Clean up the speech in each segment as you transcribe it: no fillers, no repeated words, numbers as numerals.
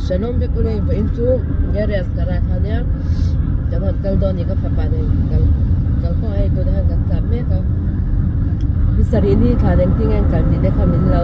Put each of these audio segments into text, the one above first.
Shalom vek ule vawiin chu Garius ka rak a nia kan han kal dawn ni ka fapa nen kal kal kawng ah hei tunah hian kan tlan mek a ni sarih ni thlan engtin nge an kal tih te kha min lo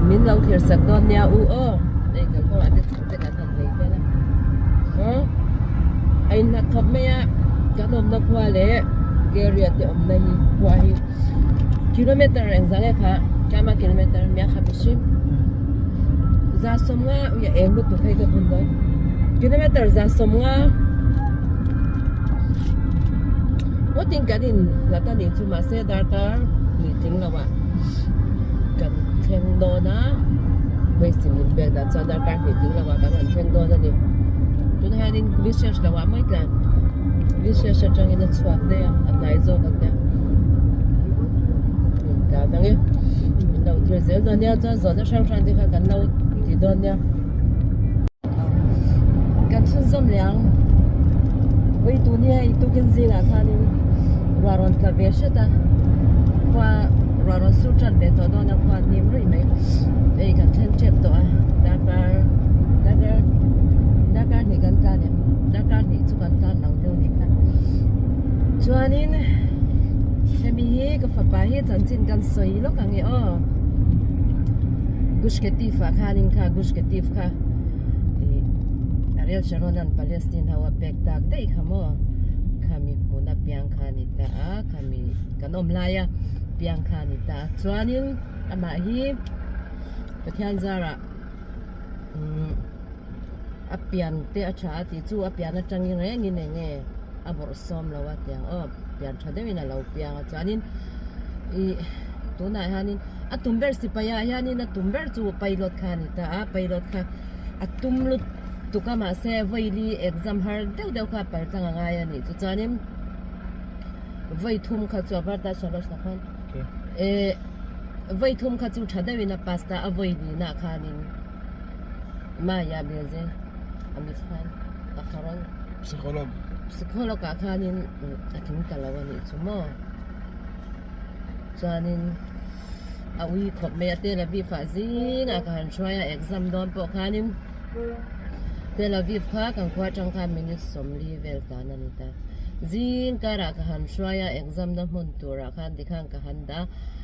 min lo thlir sak dawn nia u aw hei kal kawng ah te chhuk te kan han lei vel a aw a inhlat khawp mai a kan awmna khua leh Garius te awmna hi khua hi kilometer engzah nge kha tlama kilometer mia kha mihring za sawmnga uia eng lutuk hei ka bun dawn kilometer za sawmnga ngawtin kan in hlat a nih chu mahse darkar hnih tling lo ah kan thleng dawn a hmeichhe min pek dan chuan darkar hnih tling lo ah kan han thleng dawn a ni tunah hianin research lo ah mai tlan research atangin a chhuak daih a a hnai zawk a nia tlan ang e min lo thlir zel dawn nia chuan zawhna hrang hrang te kha kan lo ti dawn nia kan chhunzawm leh ang ui tun hi hei tukin zingah khanin ruah rawn tla ve hret a khua ruah rawn sur tan ve tawh dawn a khua hnim ruih mai hei kan thlen tep tawh a darkar darkar darkar hnih kan tlan em darkar hnih chu kan tlan lo deuh nih kha chuanin hemi hi ka fapa hi chanchin kan sawi lawk ang e aw Gush Katif ah khanin kha Gush Katif kha ih Ariel Sharon an Palestine ho a pek tak daih kha maw khami hmuna piang kha a ni ta a khami kan awm laia piang kha a ni ta a chuanin amah hi Pathian zarah umm a pian te a tha a tih chu a pian atangin rengin eng nge a bawrh sawm lo a tiang aw pian tha deuhin a lo piang a chuanin ih tunah hianin a tum ber sipai ah hianin a tum ber chu pilot kha a ni ta a pilot kha a tum lutuk a mahse vawi exam har deuh deuh kha a pal tlang a ngai a nih chu chuanin vawi thum kha chu a var ta shalosh na khan eh vawi thum kha chu tha deuhin a pass ta a vawi nihna khanin Maya Beze a mifan a kharon Psycholog. Psycholog ah khanin a tling ta lo a nih chu maw. Chuanin a ui khawp mai a Tel Aviv ah zingah ka han hruai a exam dawn pawh khanin Tel Aviv kha kan khua atang khan minute sawmli vel tan a ni ta. Zing karah ka han hruai a exam na hmun turah khan tikhan ka han dah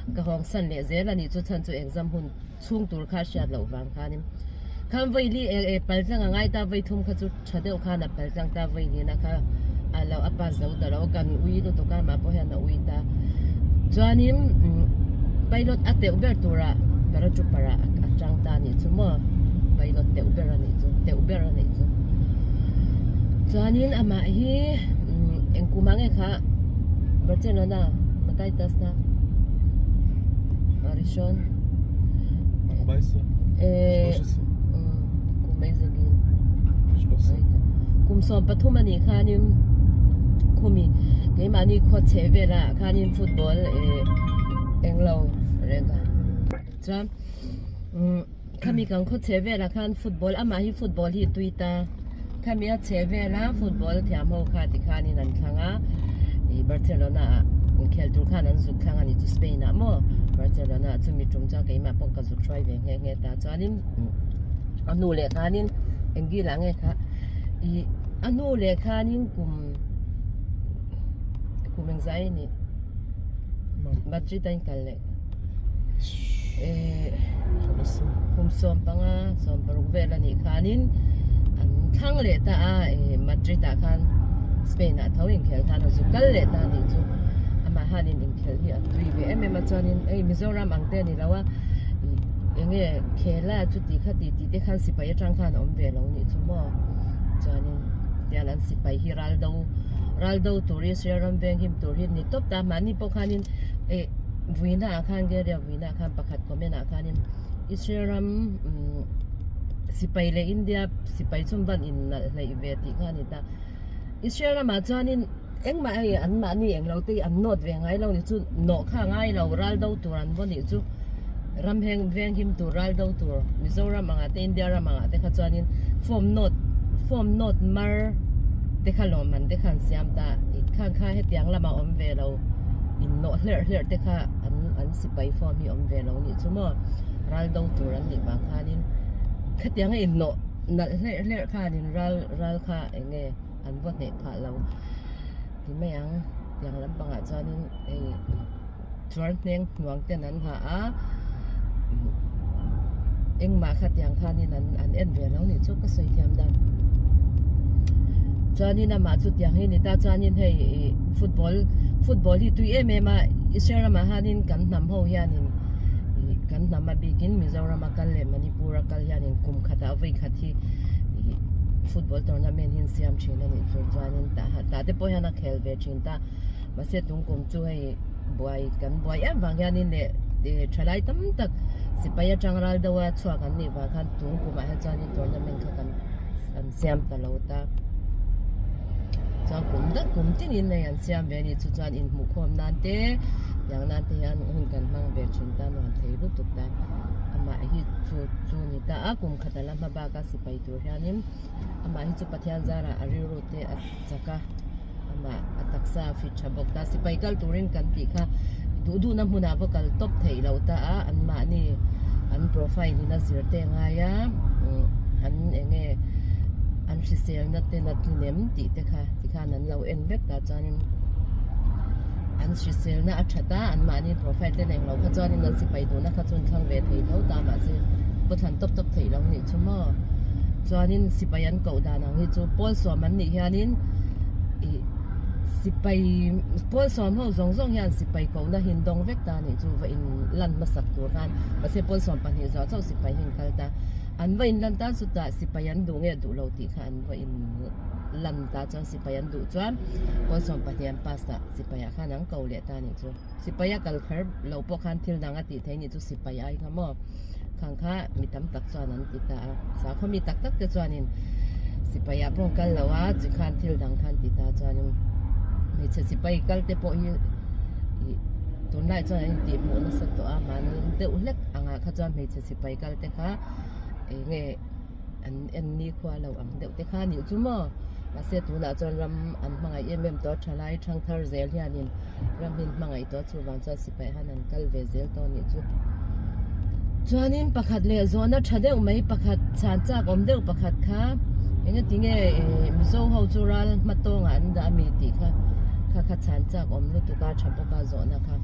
a ka hawngsan leh zel a nih chu chhan chu exam hun chhung tur kha hriat loh vang khanin khan vawi li e e pal tlang a ngai ta vawi thum kha chu tha deuh khan a pal tlang ta vawi nihna kha a lo a pass zo ta lo kan ui lutuk a mah pawh hian a ui ta chuanin umm pilot a teuh ber tura paratrooper ah a tang ta anih chu maw pilot teuh ber anih chu teuh ber anih chu chuanin amah hi umm engkum ah nge kha Barcelona Mataitas na Rishon Kum 13 a nih khanin khumi keimahni khaw chheh velah khanin football eh englo reng a chuan khami kan khaw chheh velah khan football amah hi football hi tui ta khami a chheh vela football thiam ho kha tikhanin an thlang a ih Barcelona ah inkhel tur khan an zuk thlang a ni chu Spain ah maw Barcelona ah chumi tum chuan keimah pawh ka zuk hruai ve nghe nghe ta chuanin a hnu leh khanin enggi lah nge kha ih a hnu leh khanin kum kum engzai a nih Madrid a inkal leh eh kum 15 16 vel a nih khanin an thlang leh ta a eh Madrid ah khan Spain ah tho inkhel khan a zu kal leh ta a nih chu amah hanin inkhel hi a tui ve em em a chuanin hei Mizoram ang te a ni lo a ih eng nge khela chuti kha ti tih te khan sipai atang khan a awm ve lo nih chu maw chuanin tian an sipai hi ral do ral do tur Israel ram veng him tur hi ni tawp ta mahni pawh khanin eh Vuina ah khan Geria vuina ah khan pakhat comment ah khanin Israel ram umm sipai leh India sipai chhun van in nalh hleih ve tih kha a ni ta. Israel ramah chuanin engmah hei an mahni englo te hi an nawt ve ngai lo ni chu nawh kha a ngai lo ral do tur an vaw nih chu ram heng veng him tur ral do tur Mizoram angah te India ram angah te kha chuanin form nawt form nawt mar te kha lawmman te kha an siam ta khang kha hetiang lamah awm ve lo. Innawh hlerh hlerh te kha an an sipai form hi awm ve lo nih chu maw ral do tur an nih vang khanin khatianga innawh. nalh hlerh hlerh khanin ral ral kha eng nge an vaw hneh phah lo ti mai ang tiang lampangah chuanin hei chuar hneng hnuang ten an ha a engmah kha tiang khanin an an en ve lo nih chu ka sawi thiam dan chuanin amah chu tiang hi ni ta chuanin hei ih football football hi tui em em a Israel ramah hianin kan hnam ho hianin ih kan hnam a bikin Mizoram a kal leh Manipur a kal hianin kum khatah vawi khat hi ih football tournament hi an siam thin a nih chu chuanin tah tah te pawh hian a khel ve thin ta mahse tung kum chu hei buai kan buai em vang hianin leh ih thalai tam tak sipai atang ral deuh a chhuak an nih vang khan tung kumah hian chuanin tournament kha kan an siam ta lo ta chuan kum deuh kum tinin hei an siam ve a ni chu chuan inhmuhkhawm nan te tiang nan te hian hun kan hmang ve thin ta nuam thei lutuk ta amah hi chu chu ni ta a kum khat a la hma bak a sipai tur hianin amah hi chu Pathian zarah a rilru te a chak a amah a taksa a fit tha bawk ta sipai kal turin kan tih kha duh duhna hmunah va kal tawp theih loh ta a anmahni an profile in a zir te ngai a an eng nge an hriselna te na tlinem tih te kha tikhan an lo en vek ta chuanin an hriselna a that a anmahni profile te na englo kha chuanin an sipai duhna kha chu an thlang ve thei tho ta mahse pawh thlan tawp tawp theih lo nih chu maw chuanin sipai an koh dan ang hi chu pawl sawm an nih hianin ih sipai pawl sawm ho zawng zawng hian sipai kohna hi an dawng vek ta nih chu va in lan hmasak tur khan mahse pawl 12 zawh chauh sipai hi an kal ta an va in lan ta chutah sipai an duh nge duh lo tih kha an va in lan ta chuan sipai an duh chuan pawl 12 an pass ah sipai ah khan an ko leh ta nih chu sipai a kal kher lo pawh khan thil dang a tih theih nih chu sipai ai kha maw khang kha mi tam tak chuan an ti ta a sakhaw mi tak tak te chuanin sipai ah pawh kal lo a chi khan thil dang khan ti ta chuanin hmeichhe sipai kal te pawh hi ih tunlai chuan an intih hmuh nasa tawh a mahni deuh hlek angah kha chuan hmeichhe sipai kal te kha eng nge an en ni khua lo ang deuh te kha nih chu maw mahse tunah chuan ram an hmangaih em em tawh a thalai thangthar zel hianin ram hi an hmangaih tawh a chuvang chuan sipai han an kal ve zel tawh a nih chu chuanin pakhat leh zawhna tha deuh mai pakhat chhan chak awm deuh pakhat kha engati nge ih mizo ho chu ral hma tawngah an dah ami tih kha kha kha chhan chak awm lutuk a tha bawk a zawhna kha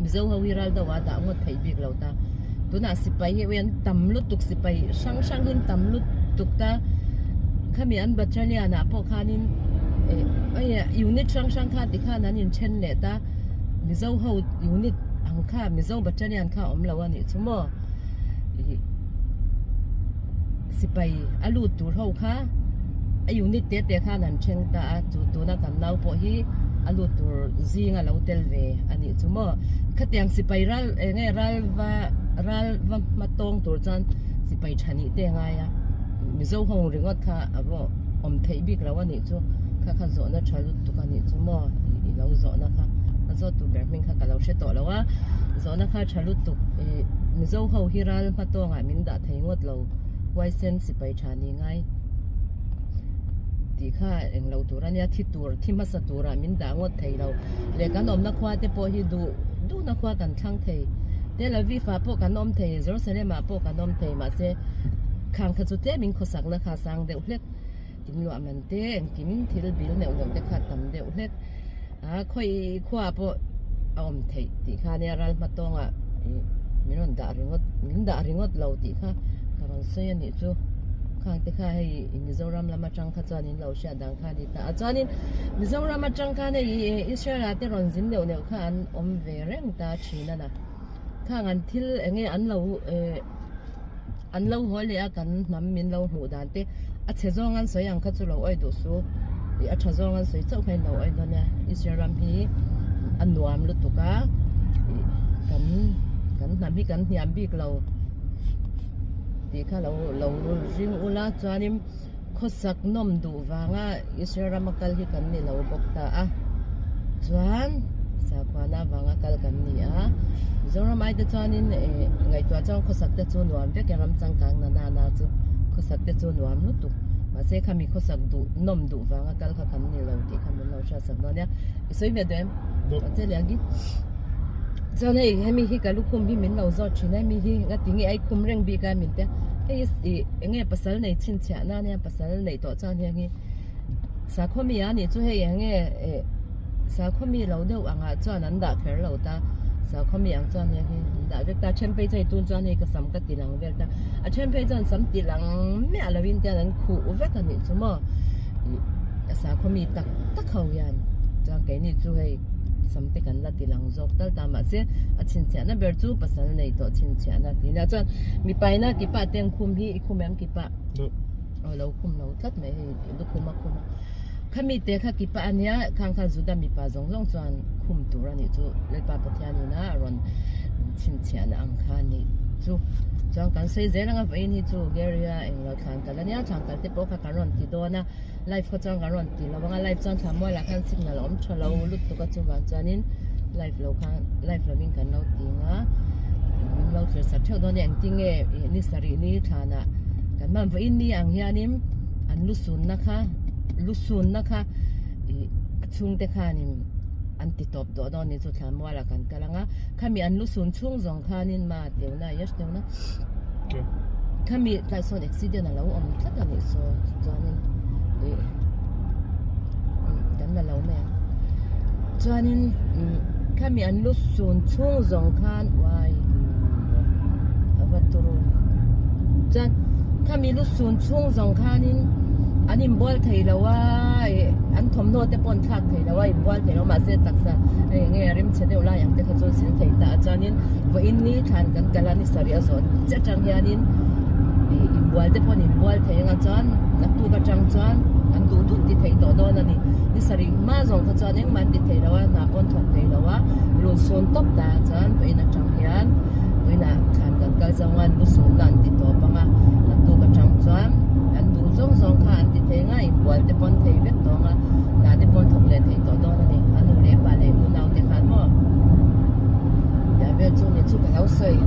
mizo ho hi ral deuh ah dah ngawt theih bik lo ta tunah sipai hi an tam lutuk sipai hrang hrang hi an tam lutuk ta khami an battalion ah pawh khanin eh unit hrang hrang kha tikhan an inthen leh ta mizo ho unit ang kha mizo battalion kha a awm lo a nih chu maw ih sipai a lut tur ho kha a unit te te khan an then ta a chu tuna kan nau pawh hi a lut tur zing a lo tel ve a nih chu maw khatiang sipai ral eng nge ral va ral va hma tawng tur chuan sipai tha nih te a ngai a mizo ho ringawt kha a vaw awm theih bik lo a nih chu kha kha zawhna tha lutuk a nih chu maw ih lo zawhna kha a zawt tur ber hming kha ka lo hre tawh lo a zawhna kha tha lutuk ih mizo ho hi ral hma tawngah min dah thei ngawt lo huaisen sipai tha ni ngai tih kha englo tur a nia thi tur thi hmasa turah min dah ngawt thei lo leh kan awmna khua te pawh hi duh duhna khua kan thlang thei Tel Aviv ah pawh kan awm thei Jerusalem ah pawh kan awm thei mahse khang kha chu tlem in khawsakna kha a sang deuh hlek in luah man te engkim thil bil neuh neuh te kha a tam deuh hlek a khawi khua pawh a awm theih tih kha nia ral hma tawngah ih min rawn dah ringawt min dah ringawt lo tih kha ka rawn sawi a nih chu khang te kha hei Mizoram lam atang kha chuan in lo hriat dang kha a ni ta a chuanin Mizoram atang khan hei Israel ah te rawn zin neuh neuh kha an awm ve reng ta thin a na khang an thil eng nge an lo eh an lo haw leh a kan hnam min lo hmuh dan te a chhe zawng an sawi ang kha chu lo awih duh su ih a tha zawng an sawi chauh kha in lo awih dawn nia Israel ram hi a nuam lutuk a ih kan kan hnam hi kan hniam bik lo tih kha lo lo ring ula chuanin khawsak nawm duh vanga Israel rama kal hi kan ni lo bawk ta a chuan sakhuana avanga kal kan ni a Mizoram ai te chuanin eh ngaihtuah chuan khawsak te chu nuam vek e ram changkang na nana chu khawsak te chu nuam lutuk mahse khami khawsak duh nawm duh vanga kal kha kan ni lo tih kha min lo hriatsak dawn nia i sawi ve duh em a che leh ang ki. Chuan hei hemi hi ka lukhum hi min lo zawt thin a hemi hi ngati nge ai khum reng bik a min tia hei ih enge pasal nei chhinchhiah na ania pasal neih tawh chuan heng hi sakhaw mi a nih chu hei enge eh sakhaw mi lo deuh angah chuan an dah kher lo ta sakhaw mi ang chuan heng hi an dah vek ta a then phei chuan hei tun chuan hei ka sam ka ti lang vel ta a then phei chuan sam ti lang miah lo in te hian an khuh vek a nih chu maw ih sakhaw mi tak tak ho hian chuan keini chu hei. Sam te kan la ti lang zawk tal ta mahse a chhinchhiahna ber chu pasal nei tawh chhinchhiahna tih nia chuan mipaina kipa te ang khum hi i khum em kipa aw lo khum lo tlat mai hei lukhum a khum a khami te kha kipa ania khang kha Juda mipa zawng zawng chuan khum tur a nih chu Lalpa Pathian ina a rawn chhinchhiahna ang kha a nih chu chuan kan sawi zel anga vawiin hi chu Gary-a englo thlan kal ania thlan kal te pawh kha kan rawn ti dawn a. Live khaw chuan kan rawn ti lo ang a, live chuan thla mualah khan signal a awm tha lo lutuk a chuvang chuanin live lo khan live lovin kan lo ti ang a, min lo thlir sak theuh dawn a engtin nge ih ni sarih ni thlanah kan hman vawiin ni ang hianin an lu sunna kha lu sunna kha ih a chhungte khanin an ti tawp tawh dawn a ni chu thla mualah kan kal ang a, khami an lu sun chhung zawng khanin ma teuhna yash teuhna. Khami tlai sawn accident a lo awm tlat a nih chu chuanin ih kan la lo mai ang chuanin khami an lu sun chhung zawng khan uai a va turu chuan khami lu sun chhung zawng khanin an inbual thei lo a ih an thawmhnaw te pawh an thlak thei lo a inbual thei lo mahse taksa hei enge rimchhe deuh lai ang te kha chu zin thei ta a chuanin. Vawiin ni thlan kan kal a ni sarih a zawh chiah atang hianin ih inbual te pawh an inbual thei anga chuan naktuk atang chuan an duh duh ti thei tawh dawn a ni. Ni sarih hma zawng kha chuan engmah an ti thei lo a, hna pawh an thawk thei lo a, lun sun tawp ta chuan vawiin atang hian vawiinah thlan kan kal zawng a lu sunna an ti tawp anga naktuk atang chuan an duh zawng zawng kha an ti thei anga inbual te pawh an thei vek tawh anga hna te pawh an thawk leh thei tawh dawn a ni. A nu leh pa leh unau te khan maw. Tia vel chu ni chu ka lo sawi.